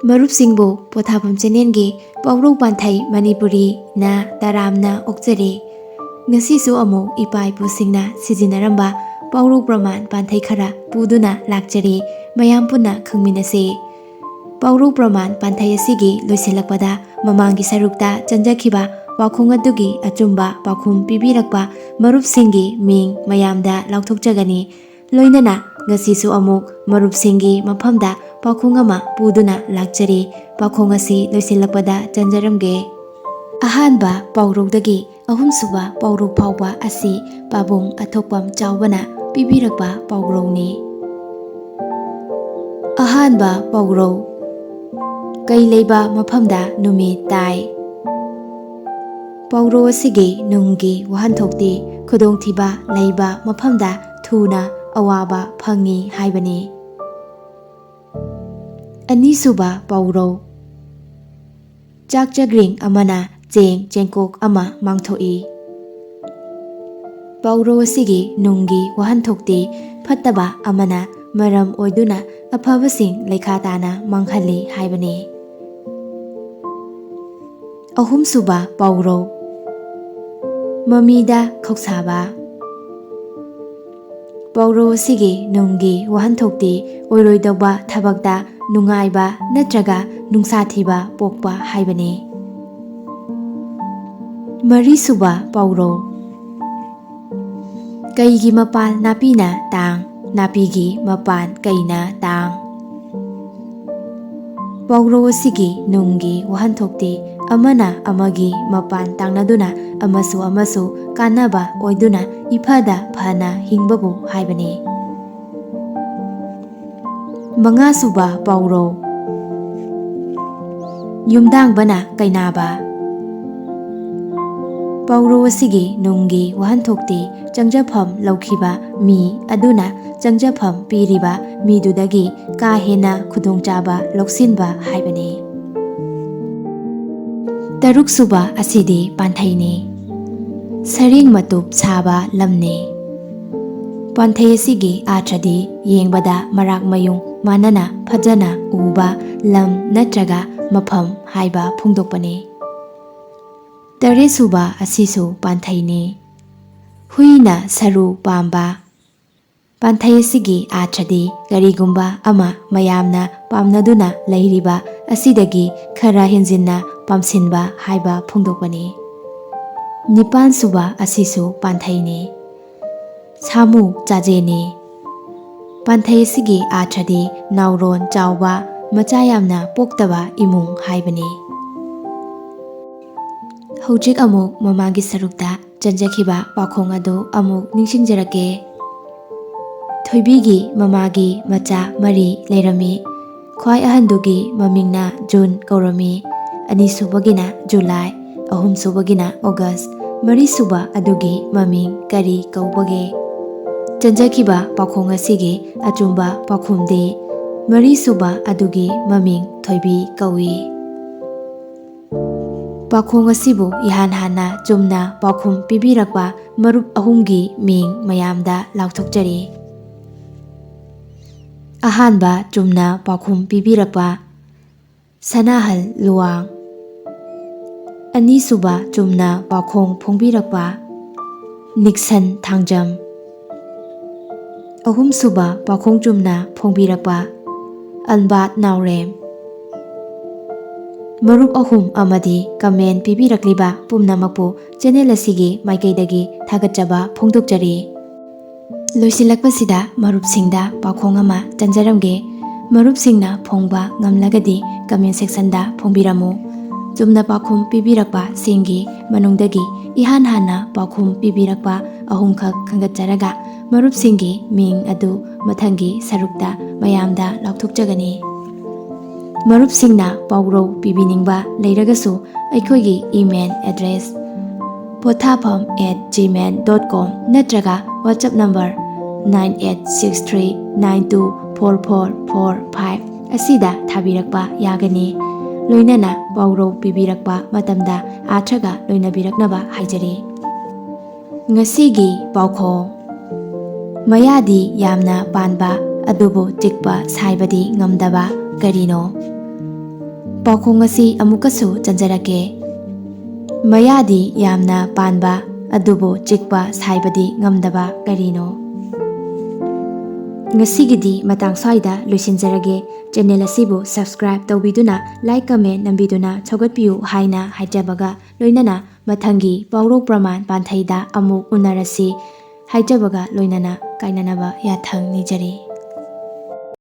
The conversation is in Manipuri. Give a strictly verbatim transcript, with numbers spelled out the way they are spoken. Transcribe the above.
ꯃꯔꯨꯞꯁꯤꯡꯕꯨ ꯄꯣꯊꯥꯐꯝ ꯆꯦꯅꯦꯜꯒꯤ ꯄꯥꯎꯔꯧ ꯄꯥꯟꯊꯩ ꯃꯅꯤꯄꯨꯔꯤꯅ ꯇꯔꯥꯝꯅ ꯑꯣꯛꯆꯔꯤ꯫ ꯉꯁꯤꯁꯨ ꯑꯃꯨꯛ ꯏꯄꯥ ꯏꯄꯨꯁꯤꯡꯅ ꯁꯤꯖꯤꯟꯅꯔꯝꯕ ꯄꯥꯎꯔꯧ ꯄ꯭ꯔꯃꯥꯟ ꯄꯥꯟꯊꯩ ꯈꯔ ꯄꯨꯗꯨꯅ ꯂꯥꯛꯆꯔꯤ꯫ ꯃꯌꯥꯝ ꯄꯨꯟꯅ ꯈꯪꯃꯤꯟꯅꯁꯤ꯫ ꯄꯥꯎꯔꯧ ꯄ꯭ꯔꯃꯥꯟ ꯄꯥꯟꯊꯩ ꯑꯁꯤꯒꯤ ꯂꯣꯏꯁꯤꯜꯂꯛꯄꯗ ꯃꯃꯥꯡꯒꯤ ꯁꯔꯨꯛꯇ ꯆꯟꯖꯈꯤꯕ ꯄꯥꯎꯈꯨꯝ ꯑꯗꯨꯒꯤ ꯑꯆꯨꯝꯕ ꯄꯥꯎꯈꯨꯝ ꯄꯤꯕꯤꯔꯛꯄ ꯃꯔꯨꯞꯁꯤꯡꯒꯤ ꯃꯤꯡ ꯃꯌꯥꯝꯗ ꯂꯥꯎꯊꯣꯛꯆꯒꯅꯤ꯫ ꯂꯣꯏꯅꯅ ꯉꯁꯤꯁꯨ ꯑꯃꯨꯛ ꯃꯔꯨꯞꯁꯤꯡꯒꯤ ꯃꯐꯝꯗ ꯄꯥꯎꯈꯨꯝ ꯑꯃ ꯄꯨꯗꯨꯅ ꯂꯥꯛꯆꯔꯤ꯫ ꯄꯥꯎꯈꯨꯝ ꯑꯁꯤ ꯂꯣꯏꯁꯤꯜꯂꯛꯄꯗ ꯆꯟꯖꯔꯝꯒꯦ꯫ ꯑꯍꯥꯟꯕ ꯄꯥꯎꯔꯧꯗꯒꯤ ꯑꯍꯨꯝꯁꯨꯕ ꯄꯥꯎꯔꯧ ꯐꯥꯎꯕ ꯑꯁꯤ ꯄꯥꯕꯨꯡ ꯑꯊꯣꯛꯄꯝ ꯆꯥꯎꯕꯅ ꯄꯤꯕꯤꯔꯛꯄ ꯄꯥꯎꯔꯧꯅꯤ꯫ ꯑꯍꯥꯟꯕ ꯄꯥꯎꯔꯧ, ꯀꯩ ꯂꯩꯕ ꯃꯐꯝꯗ ꯅꯨꯃꯤꯠ ꯇꯥꯏ꯫ ꯄꯥꯎꯔꯧ ꯑꯁꯤꯒꯤ ꯅꯨꯡꯒꯤ ꯋꯥꯍꯟꯊꯣꯛꯇꯤ ꯈꯨꯗꯣꯡꯊꯤꯕ ꯂꯩꯕ ꯃꯐꯝꯗ ꯊꯨꯅ ꯑꯋꯥꯕ ꯐꯪꯏ ꯍꯥꯏꯕꯅꯤ꯫ ꯑꯅꯤꯁꯨꯕ ꯄꯥꯎꯔꯧ, ꯆꯥꯛ ꯆꯒ꯭ꯔꯤꯡ ꯑꯃꯅ ꯆꯦꯡ ꯆꯦꯡꯀꯣꯛ ꯑꯃ ꯃꯥꯡꯊꯣꯛꯏ꯫ ꯄꯥꯎꯔꯧ ꯑꯁꯤꯒꯤ ꯅꯨꯡꯒꯤ ꯋꯥꯍꯟꯊꯣꯛꯇꯤ ꯐꯠꯇꯕ ꯑꯃꯅ ꯃꯔꯝ ꯑꯣꯏꯗꯨꯅ ꯑꯐꯕꯁꯤꯡ ꯂꯩꯈꯥ ꯇꯥꯅ ꯃꯥꯡꯍꯜꯂꯤ ꯍꯥꯏꯕꯅꯤ꯫ ꯑꯍꯨꯝꯁꯨꯕ ꯄꯥꯎꯔꯧ, ꯃꯃꯤꯗ ꯈꯧꯁꯥꯕ꯫ ꯄꯥꯎꯔꯧ ꯑꯁꯤꯒꯤ ꯅꯨꯡꯒꯤ ꯋꯥꯍꯟꯊꯣꯛꯇꯤ ꯑꯣꯏꯔꯣꯏꯗꯧꯕ ꯊꯕꯛꯇ ꯅꯨꯡꯉꯥꯏꯕ ꯅꯠꯇ꯭ꯔꯒ ꯅꯨꯡꯁꯥ ꯊꯤꯕ ꯄꯣꯛꯄ ꯍꯥꯏꯕꯅꯤ꯫ ꯃꯔꯤꯁꯨꯕ ꯄꯥꯎꯔꯧ, ꯀꯩꯒꯤ ꯃꯄꯥꯟ ꯅꯥꯄꯤꯅ ꯇꯥꯡ, ꯅꯥꯄꯤꯒꯤ ꯃꯄꯥꯟ ꯀꯩꯅ ꯇꯥꯡ꯫ ꯄꯥꯎꯔꯧ ꯑꯁꯤꯒꯤ ꯅꯨꯡꯒꯤ ꯋꯥꯍꯟꯊꯣꯛꯇꯤ ꯑꯃꯅ ꯑꯃꯒꯤ ꯃꯄꯥꯟ ꯇꯥꯡꯅꯗꯨꯅ ꯑꯃꯁꯨ ꯑꯃꯁꯨ ꯀꯥꯟꯅꯕ ꯑꯣꯏꯗꯨꯅ ꯏꯐꯗ ꯐꯅ ꯍꯤꯡꯕꯕꯨ ꯍꯥꯏꯕꯅꯤ꯫ ꯃꯉꯥꯁꯨꯕ ꯄꯥꯎꯔꯧ, ꯌꯨꯝꯗꯥꯡꯕꯅ ꯀꯩꯅꯥꯕ꯫ ꯄꯥꯎꯔꯧ ꯑꯁꯤꯒꯤ ꯅꯨꯡꯒꯤ ꯋꯥꯍꯟꯊꯣꯛꯇꯤ ꯆꯪꯖꯐꯝ ꯂꯧꯈꯤꯕ ꯃꯤ ꯑꯗꯨꯅ ꯆꯪꯖꯐꯝ ꯄꯤꯔꯤꯕ ꯃꯤꯗꯨꯗꯒꯤ ꯀꯥ ꯍꯦꯟꯅ ꯈꯨꯗꯣꯡꯆꯥꯕ ꯂꯧꯁꯤꯟꯕ ꯍꯥꯏꯕꯅꯤ꯫ ꯇꯔꯨꯛꯁꯨꯕ ꯑꯁꯤꯗꯤ ꯄꯥꯟꯊꯩꯅꯤ꯫ ꯁꯔꯦꯡ ꯃꯇꯨꯞ ꯁꯥꯕ ꯂꯝꯅꯤ꯫ ꯄꯥꯟꯊꯩ ꯑꯁꯤꯒꯤ ꯑꯥꯔꯊꯗꯤ ꯌꯦꯡꯕꯗ ꯃꯔꯥꯛ ꯃꯌꯨꯡ ꯃꯥꯟꯅꯅ ꯐꯖꯅ ꯎꯕ ꯂꯝ ꯅꯠꯇ꯭ꯔꯒ ꯃꯐꯝ ꯍꯥꯏꯕ ꯐꯣꯡꯗꯣꯛꯄꯅꯤ꯫ ꯇꯔꯦꯠꯁꯨꯕ ꯑꯁꯤꯁꯨ ꯄꯥꯟꯊꯩꯅꯤ꯫ ꯍꯨꯏꯅ ꯁꯔꯨ ꯄꯥꯝꯕ꯫ ꯄꯥꯟꯊꯩ ꯑꯁꯤꯒꯤ ꯑꯥꯔꯊꯗꯤ ꯀꯔꯤꯒꯨꯝꯕ ꯑꯃ ꯃꯌꯥꯝꯅ ꯄꯥꯝꯅꯗꯨꯅ ꯂꯩꯔꯤꯕ ꯑꯁꯤꯗꯒꯤ ꯈꯔ ꯍꯦꯟꯖꯤꯟꯅ ꯄꯥꯝꯁꯤꯟꯕ ꯍꯥꯏꯕ ꯐꯣꯡꯗꯣꯛꯄꯅꯤ꯫ ꯅꯤꯄꯥꯟꯁꯨꯕ ꯑꯁꯤꯁꯨ ꯄꯥꯟꯊꯩꯅꯤ꯫ ꯁꯥꯃꯨ ꯆꯥꯖꯦꯅꯤ꯫ ꯄꯥꯟꯊꯩ ꯑꯁꯤꯒꯤ ꯑꯥꯔꯊꯗꯤ ꯅꯥꯎꯔꯣꯟ ꯆꯥꯎꯕ, ꯃꯆꯥ ꯌꯥꯝꯅ ꯄꯣꯛꯇꯕ ꯏꯃꯨꯡ ꯍꯥꯏꯕꯅꯤ꯫ ꯍꯧꯖꯤꯛ ꯑꯃꯨꯛ ꯃꯃꯥꯡꯒꯤ ꯁꯔꯨꯛꯇ ꯆꯟꯖꯈꯤꯕ ꯄꯥꯎꯈꯣꯡ ꯑꯗꯨ ꯑꯃꯨꯛ ꯅꯤꯡꯁꯤꯡꯖꯔꯛꯀꯦ꯫ ꯊꯣꯏꯕꯤꯒꯤ ꯃꯃꯥꯒꯤ ꯃꯆꯥ ꯃꯔꯤ ꯂꯩꯔꯝꯃꯤ꯫ ꯈ꯭ꯋꯥꯏ ꯑꯍꯟꯗꯨꯒꯤ ꯃꯃꯤꯡꯅ ꯖꯨꯟ ꯀꯧꯔꯝꯃꯤ, ꯑꯅꯤꯁꯨꯕꯒꯤꯅ ꯖꯨꯂꯥꯏ, ꯑꯍꯨꯝꯁꯨꯕꯒꯤꯅ ꯑꯣꯒꯁ, ꯃꯔꯤꯁꯨꯕ ꯑꯗꯨꯒꯤ ꯃꯃꯤꯡ ꯀꯔꯤ ꯀꯧꯕꯒꯦ? ꯆꯟꯖꯈꯤꯕ ꯄꯥꯎꯈꯣꯡ ꯑꯁꯤꯒꯤ ꯑꯆꯨꯝꯕ ꯄꯥꯎꯈꯨꯝꯗꯤ ꯃꯔꯤꯁꯨꯕ ꯑꯗꯨꯒꯤ ꯃꯃꯤꯡ ꯊꯣꯏꯕꯤ ꯀꯧꯏ꯫ ꯄꯥꯎꯈꯣꯡ ꯑꯁꯤꯕꯨ ꯏꯍꯥꯟ ꯍꯥꯟꯅ ꯆꯨꯝꯅ ꯄꯥꯎꯈꯨꯝ ꯄꯤꯕꯤꯔꯛꯄ ꯃꯔꯨꯞ ꯑꯍꯨꯝꯒꯤ ꯃꯤꯡ ꯃꯌꯥꯝꯗ ꯂꯥꯎꯊꯣꯛꯆꯔꯤ꯫ ꯑꯍꯥꯟꯕ ꯆꯨꯝꯅ ꯄꯥꯎꯈꯨꯝ ꯄꯤꯕꯤꯔꯛꯄ ꯁꯅꯥꯍꯜ ꯂꯨꯋꯥꯡ꯫ ꯑꯅꯤꯁꯨꯕ ꯆꯨꯝꯅ ꯄꯥꯎꯈꯣꯡ ꯐꯣꯡꯕꯤꯔꯛꯄ ꯅꯤꯛꯁꯟ ꯊꯥꯡꯖꯝ꯫ ꯑꯍꯨꯝꯁꯨꯕ ꯄꯥꯎꯈꯣꯡ ꯆꯨꯝꯅ ꯐꯣꯡꯕꯤꯔꯛꯄ ꯑꯜꯕꯥꯠ ꯅꯥꯎꯔꯦꯝ꯫ ꯃꯔꯨꯞ ꯑꯍꯨꯝ ꯑꯃꯗꯤ ꯀꯃꯦꯟ ꯄꯤꯕꯤꯔꯛꯂꯤꯕ ꯄꯨꯝꯅꯃꯛꯄꯨ ꯆꯦꯅꯦꯜ ꯑꯁꯤꯒꯤ ꯃꯥꯏꯀꯩꯗꯒꯤ ꯊꯥꯒꯠꯆꯕ ꯐꯣꯡꯗꯣꯛꯆꯔꯤ꯫ ꯂꯣꯏꯁꯤꯜꯂꯛꯄꯁꯤꯗ ꯃꯔꯨꯞꯁꯤꯡꯗ ꯄꯥꯎꯈꯣꯡ ꯑꯃ ꯆꯟꯖꯔꯝꯒꯦ꯫ ꯃꯔꯨꯞꯁꯤꯡꯅ ꯐꯣꯡꯕ ꯉꯝꯂꯒꯗꯤ ꯀꯃꯦꯟ ꯁꯦꯛꯁꯟꯗ ꯐꯣꯡꯕꯤꯔꯝꯃꯨ꯫ ꯆꯨꯝꯅ ꯄꯥꯎꯈꯨꯝ ꯄꯤꯕꯤꯔꯛꯄꯁꯤꯡꯒꯤ ꯃꯅꯨꯡꯗꯒꯤ ꯏꯍꯥꯟ ꯍꯥꯟꯅ ꯄꯥꯎꯈꯨꯝ ꯄꯤꯕꯤꯔꯛꯄ ꯑꯍꯨꯝꯈꯛ ꯈꯟꯒꯠꯆꯔꯒ ꯃꯔꯨꯞꯁꯤꯡꯒꯤ ꯃꯤꯡ ꯑꯗꯨ ꯃꯊꯪꯒꯤ ꯁꯔꯨꯛꯇ ꯃꯌꯥꯝꯗ ꯂꯥꯎꯊꯣꯛꯆꯒꯅꯤ꯫ ꯃꯔꯨꯞꯁꯤꯡꯅ ꯄꯥꯎꯔꯧ ꯄꯤꯕꯤꯅꯤꯡꯕ ꯂꯩꯔꯒꯁꯨ ꯑꯩꯈꯣꯏꯒꯤ email address pothapam at gmail dot com ꯅꯠꯇ꯭ꯔꯒ WhatsApp number nine eight six three nine two four four four five ꯑꯁꯤꯗ ꯊꯥꯕꯤꯔꯛꯄ ꯌꯥꯒꯅꯤ꯫ ꯂꯣꯏꯅꯅ ꯄꯥꯎꯔꯧ ꯄꯤꯕꯤꯔꯛꯄ ꯃꯇꯝꯗ ꯑꯥꯔꯊꯒ ꯂꯣꯏꯅꯕꯤꯔꯛꯅꯕ ꯍꯥꯏꯖꯔꯤ꯫ ꯉꯁꯤꯒꯤ ꯄꯥꯎꯈꯣꯡ꯫ ꯃꯌꯥꯗꯤ ꯌꯥꯝꯅ ꯄꯥꯟꯕ ꯑꯗꯨꯕꯨ ꯆꯤꯛꯄ ꯁꯥꯏꯕꯗꯤ ꯉꯝꯗꯕ ꯀꯔꯤꯅꯣ? ꯄꯥꯎꯈꯣꯡ ꯑꯁꯤ ꯑꯃꯨꯛꯀꯁꯨ ꯆꯟꯖꯔꯛꯀꯦ꯫ ꯃꯌꯥꯗꯤ ꯌꯥꯝꯅ ꯄꯥꯟꯕ, ꯑꯗꯨꯕꯨ ꯆꯤꯛꯄ ꯁꯥꯏꯕꯗꯤ ꯉꯝꯗꯕ ꯀꯔꯤꯅꯣ? ꯉꯁꯤꯒꯤꯗꯤ ꯃꯇꯥꯡ ꯁ꯭ꯋꯥꯏꯗ ꯂꯣꯏꯁꯤꯟꯖꯔꯒꯦ꯫ ꯆꯦꯅꯦꯜ ꯑꯁꯤꯕꯨ subscribe ꯇꯧꯕꯤꯗꯨꯅ, like, comment ꯅꯝꯕꯤꯗꯨꯅ ꯁꯧꯒꯠꯄꯤꯌꯨ ꯍꯥꯏꯅ ꯍꯥꯏꯖꯕꯒ ꯂꯣꯏꯅꯅ ꯃꯊꯪꯒꯤ ꯄꯥꯎꯔꯧ ꯄ꯭ꯔꯃꯥꯟ ꯄꯥꯟꯊꯩꯗ ꯑꯃꯨꯛ ꯎꯅꯔꯁꯤ ꯍꯥꯏꯖꯕꯒ ꯂꯣꯏꯅꯅ ꯀꯥꯏꯅꯅꯕ ꯌꯥꯊꯪ ꯅꯤꯖꯔꯤ꯫